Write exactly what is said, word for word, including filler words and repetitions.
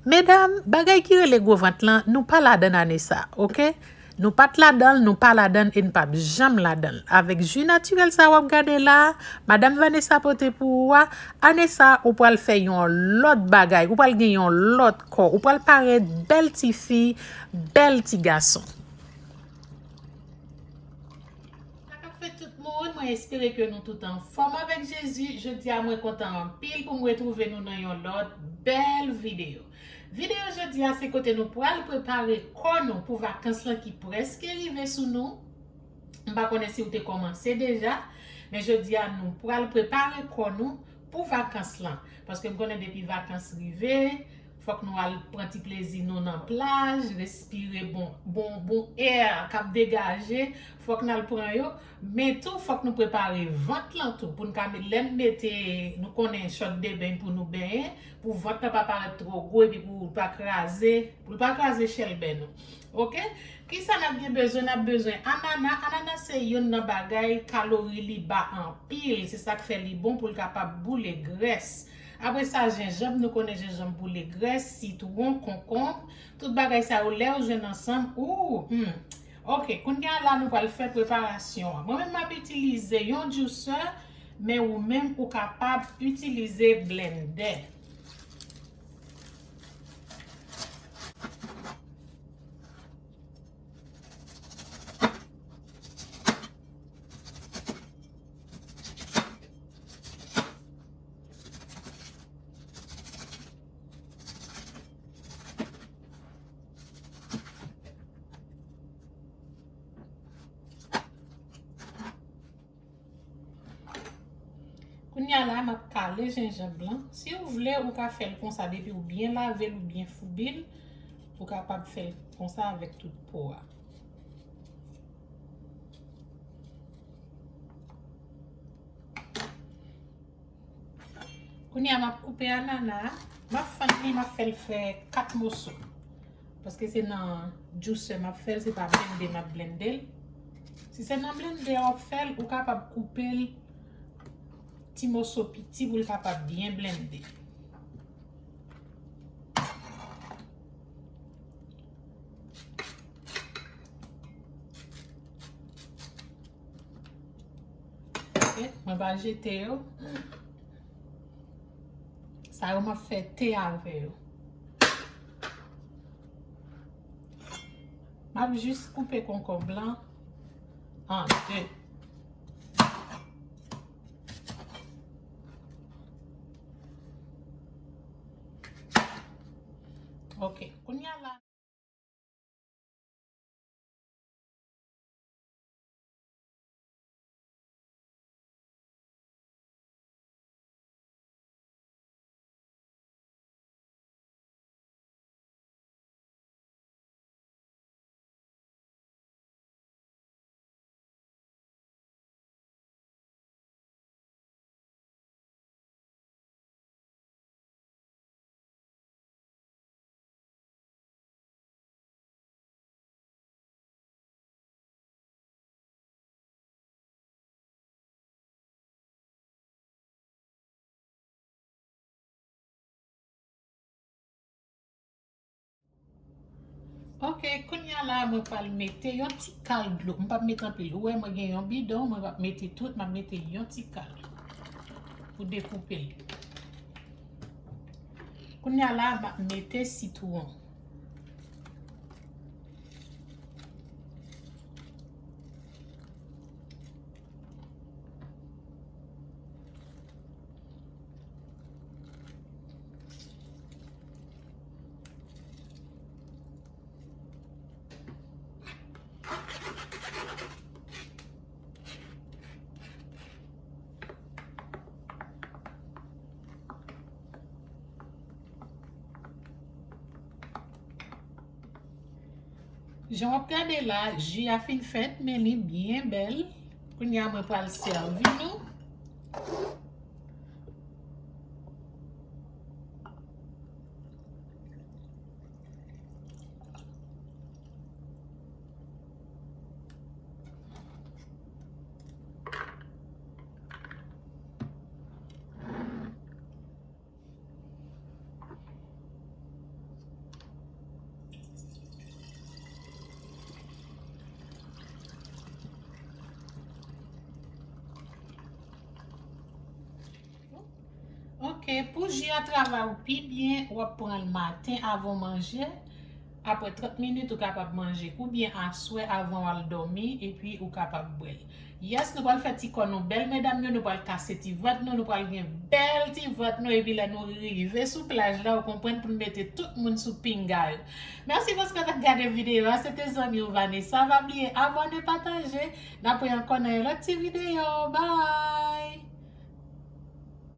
Medam, bagay ki rele gwo vant lan, nou pa ladan l ane sa, oke? Nou pa t ladan l, nou pa ladan l e n p ap janm ladan l. Avèk ji natirèl sa w ap gade la, Madanm Vanessa pote pou ou a, ane sa, ou pral fè yon lòt bagay, ou pral gen yon lòt kò, ou pral parèt bèl tifi, bèl ti gason. Sa k ap fèt tout moun, mwen espere ke nou tout anfòm avèk Jezi. Jodi a mwen kontan anpil pou m retwouve nou nan yon lòt bèl videyo. Videyo jodi a se kote nou pral prepare kò nou pou vakans lan ki prèske rive sou nou. M pa konnen si w te kòmanse deja, men jodi a nou pral prepare kò nou pou vakans lan. Paske m konnen depi vakans rive, fòk nou al pran ti plezi nou nan plaj, respire bon, bon, bon air k ap degaje, fòk n al pran yo. Men tou, fòk nou prepare vant lan tou, pou n ka met, lè n mete, nou konnen chòt de beny pou nou benyen, pou vant lan pa parèt twò gwo epi pou l pa kraze, pou l pa kraze chèlbè nou. Oke? Kisa n ap gen bezwen? N ap bezwen anana. Anana se youn nan bagay kalori li ba anpil. Se sa k fè li bon pou l kapab boule grès. Apre sa, jenjanm, nou konnen jenjanm boule grès, sitwon, konkonb, tout bagay sa yo, lè yo jwenn ansanm, ou, hmm. Oke, kounye a la, nou pral fè preparasyon an. Mwen menm, m ap itilize yon juicer, men ou menm, ou kapab itilize blendè. Kounye a la, m ap kale jenjanm lan. Si w vle, ou ka fè l konsa, depi w byen lave l, ou byen foubi l, ou kapab fè l konsa avèk tout po a. Kounye a, m ap koupe anana a. M ap fann li, m ap fè l fè kat moso. Paske se nan juicer m ap fè l, se pa blende m ap blende l. Si se nan blende w ap fè l, ou kapab koupe l ti moso piti pou l kapab byen blende. Ok, mwen pa jete yo. Sa yo m ap fè te avè yo. M ap jis koupe konkonb lan an de. Ok, kounye a la. Ok, kounye a la, mwen pral mete yon ti kal dlo. M p ap mete anpil. Ou wè, mwen gen yon bidon, mwen p ap mete tout, m ap mete yon ti kal pou dekoupe l. Kounye a la, m ap mete sitwon. Jan w ap gade la, ji a fin fèt, men li byen bèl. Kounye a, mwen pral sèvi nou. E pou ji a travay ou pi byen, w ap pran l maten avan w manje. Apre trant minit, ou kapab manje. Oubyen aswè avan w al dòmi, epi ou kapab bwè l. Yes, nou pral fè ti kò nou bèl, medam yo. Nou pral kase ti vant nou, nou pral gen bèl ti vant nou. Epi lè nou rive sou plaj la, ou konprann, pou n mete tout moun sou pinga yo. Mèsi paske w t ap gade videyo a. Se te zanmi w Vanessa. Pa bliye abòne, pataje. N ap wè ankò nan yon lòt ti videyo. Bye!